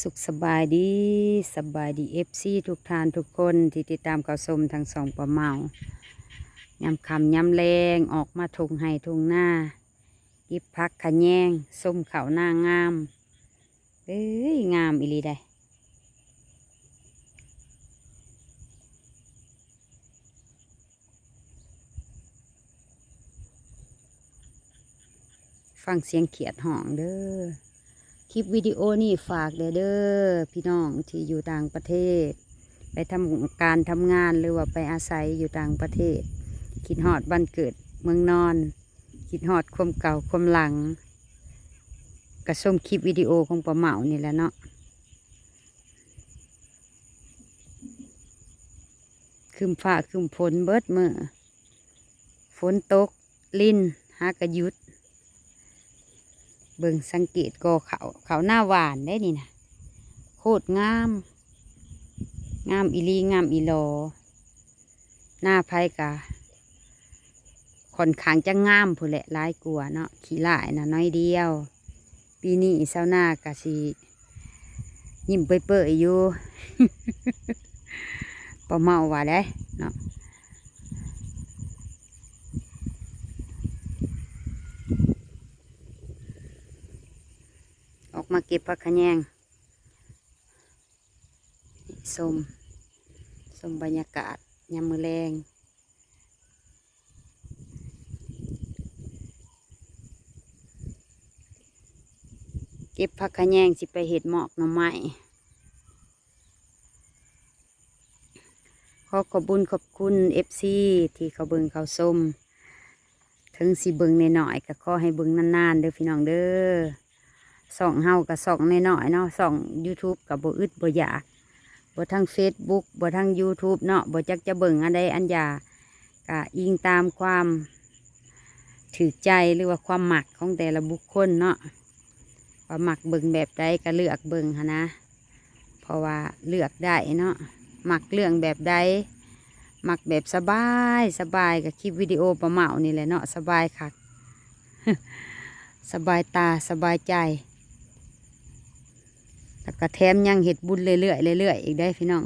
ສຸກສະບາຍດີ, ສະບາຍດີ ເອັຟຊີ ທຸກທ່ານທຸກຄົນທີ່ຕິດຕາມເຂົ້າຊົມທາງຊ່ອງປ້າເມົາ. ຍາມຄ່ຳຍາມແລງອອກມາທົ່ງໄຮ່ທົ່ງນາ, ເກັບຜັກຂະແຍງ, ຊົມເຂົ້ານາງາມ. ເອີຍ ງາມອີ່ຫຼີໃດ. ຟັງສຽງຂຽດຮ້ອງເດີ້. ຄລິບວິດີໂອນີ້ຝາກແດ່ເດີ້ ພີ່ນ້ອງທີ່ຢູ່ຕ່າງປະເທດ, ໄປທຳການທຳງານ ຫຼືວ່າໄປອາໄສຢູ່ຕ່າງປະເທດ, ຄິດຮອດບ້ານເກີດເມືອງນອນ, ຄິດຮອດຄວາມເກົ່າຄວາມຫຼັງ, ກະຊົມຄລິບວິດີໂອຂອງປ້າເມົານີ້ແຫຼະເນາະ. ຄຶ້ມຟ້າຄຶ້ມຝົນເບິດມື້, ຝົນຕົກ ລິນຫາກະຢຸດ. ເບິ່ງສັງເກດກໍເຂົ້າ, ເຂົ້ານາຫວ່ານເດ້ນີ້ນະ, ໂຄດງາມ, ງາມອີ່ຫຼີ, ງາມອີ່ຫຼໍ. ນາໃຜກະຂ້ອນຂ້າງຈະງາມພຸ້ນແຫຼະ, ຫຼາຍກວ່າເນາະ, ຂີ້ລ້າຍນະໜ້ອຍດຽວ. ປີນີ້ຊາວນາກະຊິຍິ້ມເປີຍໆຢູ່ ປ້າເມົາວ່າໄດເນາະ. ອອກມາເກັບຜັກຂະແຍງ. ຊົມ, ຊົມບັນຍາກາດຍາມມື້ແລງ. ເກັບຜັກຂະແຍງຊິໄປເຮັດໝອກໜໍ່ໄມ້. ຂໍຂອບບຸນຂອບຄຸນ ເອັຟຊີ ທີ່ເຂົ້າເບິ່ງເຂົ້າຊົມ. ເຖິງຊິເບິ່ງນ້ອຍໆ ກໍຂໍໃຫ້ເບິ່ງນານໆ ເດີ້ພີ່ນ້ອງເດີ້. ຊ່ອງເຮົາກໍຊ່ອງນ້ອຍໆເນາະ, ຊ່ອງ YouTube ກໍບໍ່ອຶດບໍ່ຢາກ, ບໍ່ທັງ Facebook ບໍ່ທັງ YouTube ເນາະ, ບໍ່ຈັກຈະເບິ່ງອັນໃດອັນຢາ, ກະອີງຕາມຄວາມຖືກໃຈ ຫຼືວ່າຄວາມມັກຂອງແຕ່ລະບຸກຄົນເນາະ, ວ່າມັກເບິ່ງແບບໃດກໍເລືອກເບິ່ງຫັ້ນນະ. ເພາະວ່າເລືອກໄດ້ເນາະ, ມັກເລື່ອງແບບໃດ, ມັກແບບສະບາຍສະບາຍ ກໍຄລິບວິດີໂອປ້າເມົານີ້ແຫຼະເນາະ, ສະບາຍຄັກ ສະບາຍຕາສະບາຍໃຈ. ແລ້ວກໍແຖມຍັງເຮັດບຸນເລື້ອຍໆ ເລື້ອຍໆອີກເດ້ພີ່ນ້ອງ,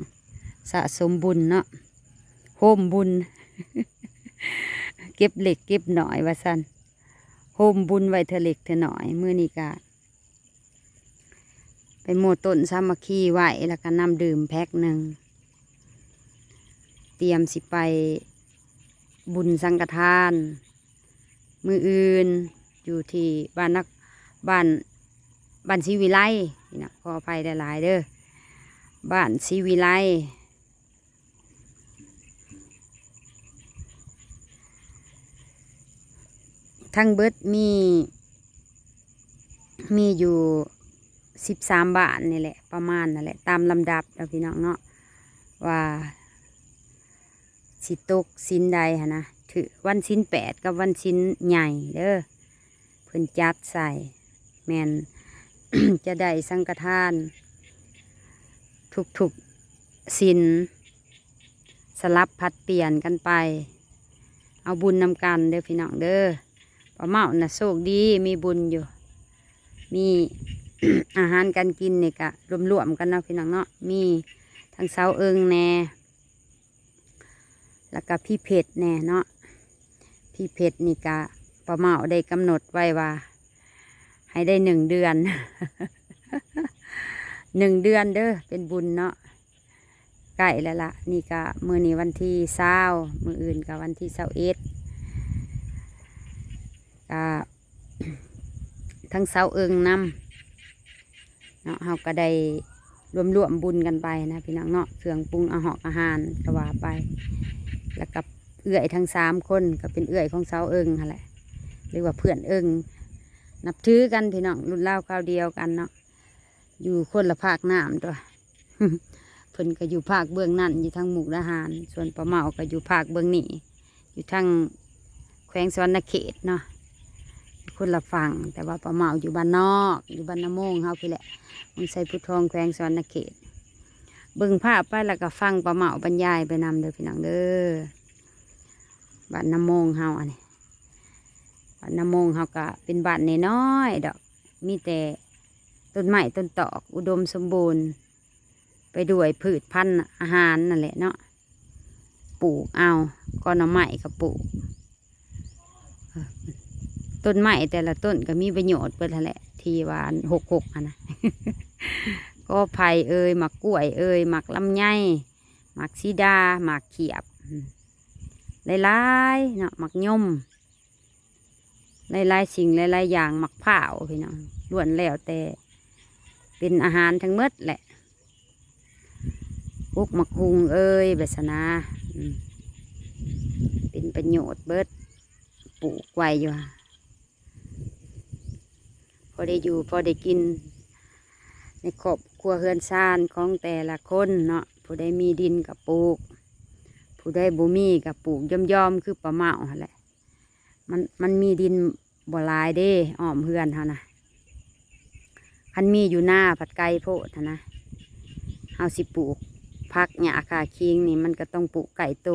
ສະສົມບຸນເນາະ, ໂຮມບຸນ ເກັບເລັກເກັບນ້ອຍວ່າຊັ້ນ, ໂຮມບຸນໄວ້ເທື່ອເລັກເທື່ອນ້ອຍ. ມື້ນີ້ກໍ ໄປໝູ່ຕົ້ນສາມັກຄີໄວ້ ແລ້ວກໍນ້ຳດື່ມແພັກໜຶ່ງ, ຕຽມຊິໄປບຸນສັງກະທານມື້ອື່ນ ຢູ່ທີ່ບ້ານນະ, ບ້ານ, ບ້ານສີວິໄລເນາະ, ຂໍອະໄພຫຼາຍໆເດີ້, ບ້ານສີວິໄລ. ທັງເບິດມີ, ມີຢູ່ສິບສາມບ້ານນີ້ແຫຼະ, ປະມານນັ້ນແຫຼະ, ຕາມລຳດັບເນາະພີ່ນ້ອງເນາະ, ວ່າຊິຕົກສິນໃດຫັ້ນນະ, ຖືກວັນສິນແປດກັບວັນສິນໃຫຍ່ເດີ້. ເພິ່ນຈັດໃສ່ ແມ່ນ ຈະໄດ້ສັງກະທານທຸກໆສິນ ສະຫຼັບຜັດປ່ຽນກັນໄປ ເອົາບຸນນຳກັນເດີ້ພີ່ນ້ອງເດີ້. ປ້າເມົານະໂຊກດີ ມີບຸນຢູ່ ມີ ອາຫານການກິນນີ້ກະລວມໆກັນເນາະພີ່ນ້ອງເນາະ, ມີທັງເສົາເອີ່ງແດ່ ແລ້ວກະພີເພັດແດ່ເນາະ. ພີເພັດນີ້ກະ ປ້າເມົາໄດ້ກຳນົດໄວ້ວ່າໃຫ້ໄດ້ໜຶ່ງເດືອນ ໜຶ່ງເດືອນເດີ້ ເປັນບຸນເນາະ. ໃກ້ແລ້ວລະ ນີ້ກະ ມື້ນີ້ວັນທີຊາວ ມື້ອື່ນກະວັນທີຊາວເອັດ ກະ ທັງເສົາເອີ່ງນຳເນາະ, ເຮົາກໍໄດ້ລວມໆບຸນກັນໄປນະພີ່ນ້ອງເນາະ, ເຄື່ອງປຸງອາຫອກອາຫານກໍວ່າໄປ. ແລ້ວກໍເອື້ອຍທັງສາມຄົນກໍເປັນເອື້ອຍຂອງເສົາເອີ່ງຫັ້ນແຫຼະ ຫຼືວ່າເພື່ອນເອີ່ງ ນັບຖືກັນພີ່ນ້ອງ, ລຸ້ນລາວຄາວດຽວກັນເນາະ, ຢູ່ຄົນລະພາກນ້ຳຕົວະ. ເພິ່ນກໍຢູ່ພາກເບື້ອງນັ້ນ ຢູ່ທາງມຸກດາຫານ, ສ່ວນປ້າເມົາກໍຢູ່ພາກເບື້ອງນີ້ ຢູ່ທາງແຂວງສະຫວັນນະເຂດເນາະ, ຢູ່ຄົນລະຝັ່ງ, ແຕ່ວ່າປ້າເມົາຢູ່ບ້ານນອກ ຢູ່ບ້ານນາໂມງເຮົາພີ້ແຫຼະ, ເມືອງໄຊພູທອງ ແຂວງສະຫວັນນະເຂດ. ເບິ່ງພາບໄປແລ້ວກໍຟັງປ້າເມົາບັນຍາຍໄປນຳເດີ້ພີ່ນ້ອງເດີ້. ບ້ານນາໂມງເຮົາອັນນີ້ ບ້ານນາໂມງເຮົາກໍເປັນບ້ານນ້ອຍໆດອກ, ມີແຕ່ ຕົ້ນໄມ້ຕົ້ນຕອກອຸດົມສົມບູນ ໄປດ້ວຍພືດພັນອາຫານນັ້ນແຫຼະເນາະ ປູກເອົາ ກໍໜໍ່ໄມ້ກໍປູກ. ເອີ ຕົ້ນໄມ້ແຕ່ລະຕົ້ນກໍມີປະໂຫຍດເບິດຫັ້ນແຫຼະ ທີ່ວ່າຫົກໆຫັ້ນນະ ກໍໄຜ່ເອີຍ ໝາກກ້ວຍເອີຍ ໝາກລຳໄຍ ໝາກສີດາ ໝາກຂຽບ ອືມ ຫຼາຍໆເນາະ ໝາກຍົມ ຫຼາຍໆສິ່ງຫຼາຍໆຢ່າງ ໝາກພ້າວ ພີ່ນ້ອງ ລ້ວນແລ້ວແຕ່ເປັນອາຫານທັງໝົດແຫຼະ ປຸກໝາກຫຸ່ງເອີຍ ແບບຊັ້ນນະ ອືມ ເປັນປະໂຫຍດເບິດ ປູກໄວ້ຢູ່ ພໍໄດ້ຢູ່ພໍໄດ້ກິນ ໃນຄອບຄົວເຮືອນຊານຂອງແຕ່ລະຄົນເນາະ ຜູ້ໃດມີດິນກໍປູກ ຜູ້ໃດບໍ່ມີກໍປູກຢອມໆ ຄືປ້າເມົາຫັ້ນແຫຼະ ມັນ ມັນມີດິນບໍ່ຫຼາຍເດ້ ອ້ອມເຮືອນເຮົານະ ຄັນມີຢູ່ນາພັດໄກໂພດຫັ້ນນະ ເຮົາຊິປູກຜັກຫຍ້າຂ້າຄີງນີ້ ມັນກໍຕ້ອງປູກໃກ້ໂຕ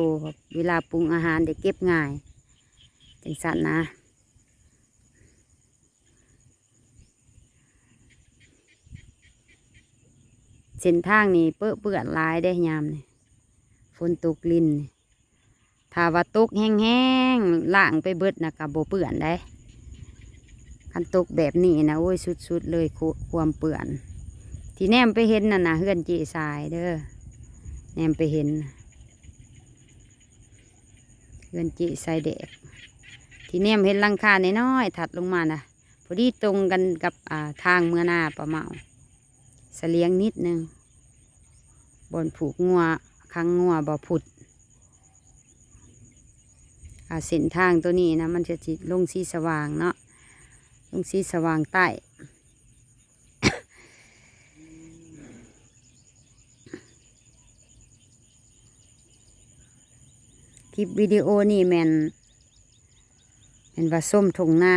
ເວລາປຸງອາຫານໄດ້ເກັບງ່າຍ ຈັ່ງຊັ້ນນະ. ເສັ້ນທາງນີ້ເປິເປື້ອນຫຼາຍເດ້ຍາມນີ້ ຝົນຕົກລິນນີ້ ຖ້າວ່າຕົກແຮງໆ ລ້າງໄປເບິດນະກະບໍ່ເປື້ອນໃດ໋ ຄັນຕົກແບບນີ້ນະ ໂອ້ຍ ສຸດໆເລີຍ ຄວາມເປື້ອນ ທີ່ແນມໄປເຫັນນັ້ນນະ ເຮືອນເຈ້ຊາຍເດີ ແນມໄປເຫັນ ເຮືອນເຈ້ຊາຍແດກ ທີ່ແນມເຫັນຫຼັງຄານ້ອຍໆ ຖັດລົງມານະ ພໍດີຕົງກັນກັບ ອ່າ ທາງເມືອນາປ້າເມົາ ສະຫຼຽງນິດໜຶ່ງ ບ່ອນຜູກງົວ ຂັງງົວບໍ່ພຸດ ອ່າ ເສັ້ນທາງໂຕນີ້ນະ ມັນຈະຊິລົງສີສະຫວ່າງເນາະ ລົງສີສະຫວ່າງໃຕ້. ຄລິບວິດີໂອນີ້ແມ່ນ ແມ່ນວ່າຊົມທົ່ງນາ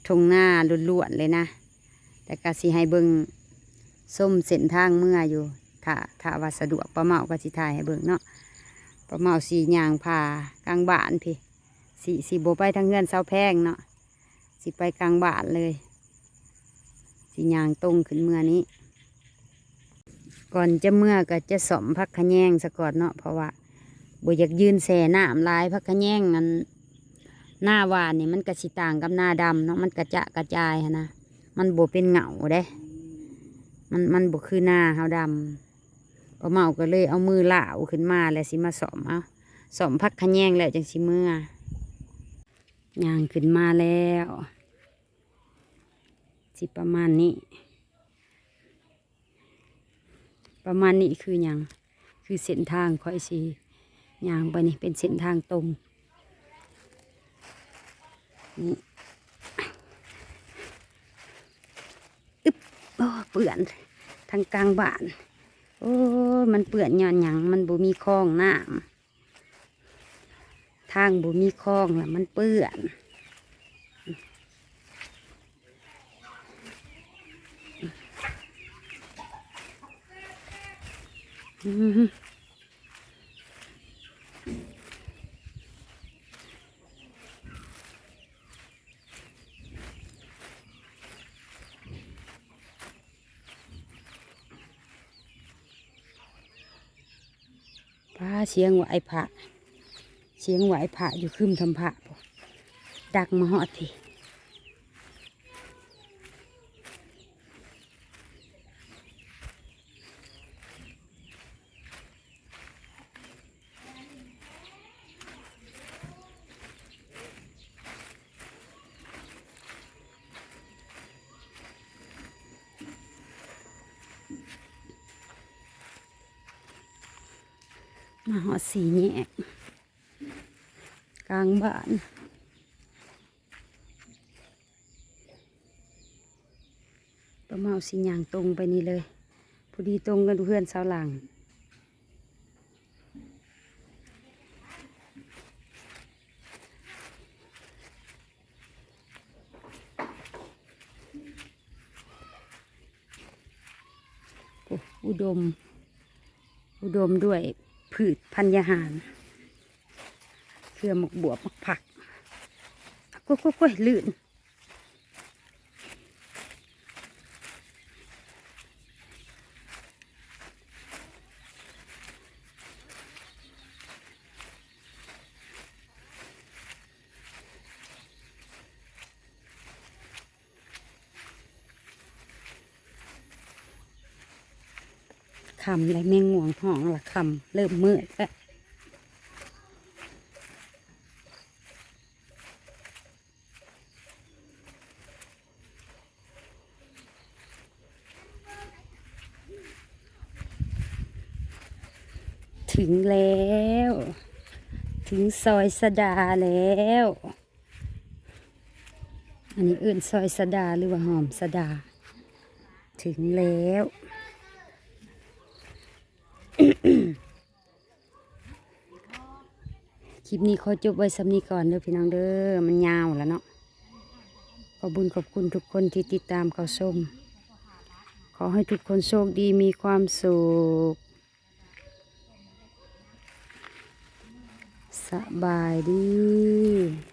ທົ່ງນາລ້ວນໆເລີຍນະ ແຕ່ກະຊິໃຫ້ເບິ່ງ ຊົມເສັ້ນທາງເມືອຢູ່ ຖ້າ ຖ້າວ່າສະດວກ ປ້າເມົາກໍຊິຖ່າຍໃຫ້ເບິ່ງເນາະ ປ້າເມົາຊິຍ່າງຜ່າກາງບ້ານພີ້ ຊິ ຊິບໍ່ໄປທາງເຮືອນສາວແພງເນາະ ຊິໄປກາງບ້ານເລີຍ ຊິຍ່າງຕົງຂຶ້ນເມືອນີ້ ກ່ອນຈະເມືອກໍຈະສ້ອມຜັກຂະແຍງສາກ່ອນເນາະ ເພາະວ່າບໍ່ຢາກຢືນແຊ່ນ້ຳຫຼາຍ ຜັກຂະແຍງອັນນາຫວ່ານນີ້ ມັນກໍຊິຕ່າງກັບນາດຳເນາະ ມັນກະຈະກະຈາຍຫັ້ນນະ ມັນບໍ່ເປັນເຫງົ້າເດ້ ມັນ ມັນບໍ່ຄືນາເຮົາດຳ ປ້າເມົາກໍເລີຍເອົາມືລາວຂຶ້ນມາ ແລ້ວຊິມາສ້ອມເອົາ ສ້ອມຜັກຂະແຍງແລ້ວຈັ່ງຊິເມືອ ຍ່າງຂຶ້ນມາແລ້ວ ຊິປະມານນີ້ ປະມານນີ້ຄືຫຍັງ? ຄືເສັ້ນທາງຂ້ອຍຊິຍ່າງໄປນີ້ ເປັນເສັ້ນທາງຕົງ ນີ້ ອຶບ ໂອ້ ເປື້ອນທັງກາງບ້ານ ໂອ້ຍ ມັນເປື້ອນຍ້ອນຫຍັງ? ມັນບໍ່ມີຄອງນ້ຳ ທາງບໍ່ມີຄອງລະມັນເປື້ອນ ອືມ ປ້າ ສຽງໄຫວ້ພະ ສຽງໄຫວ້ພະຢູ່ຄຶມຖ້ຳພະພຸ້ນ ດັງມາຮອດພີ້ ມາຮອດສີ່ແຍກກາງບ້ານ ປ້າເມົາຊິຍ່າງຕົງໄປນີ້ເລີຍ ພໍດີຕົງກັບເຮືອນຊາວຫຼັງ ໂອ້ ອຸດົມ ອຸດົມດ້ວຍພືດພັນຍາຫານ ເຄືອໝາກບວບ ໝາກຜັກ ໂອ້ຍ ໂອ້ຍ ໂອ້ຍ ລື່ນ. ຄ່ຳແລ້ວ ແມງງວງຮ້ອງລະຄ່ຳ ເລີ່ມມືດແລ້ວ. ເຖິງແລ້ວ ເຖິງຊອຍສະດາແລ້ວ. ອັນນີ້ເອີ້ນຊອຍສະດາ ຫຼືວ່າຫອມສະດາ. ເຖິງແລ້ວ. ຄລິບນີ້ຂໍຈົບໄວ້ສ່ຳນີ້ກ່ອນເດີພີ່ນ້ອງເດີ ມັນຍາວແລ້ວເນາະ. ຂອບບຸນຂອບຄຸນທຸກຄົນທີ່ຕິດຕາມເຂົ້າຊົມ. ຂໍໃຫ້ທຸກຄົນໂຊກດີ ມີຄວາມສຸກ. ສະບາຍດີ.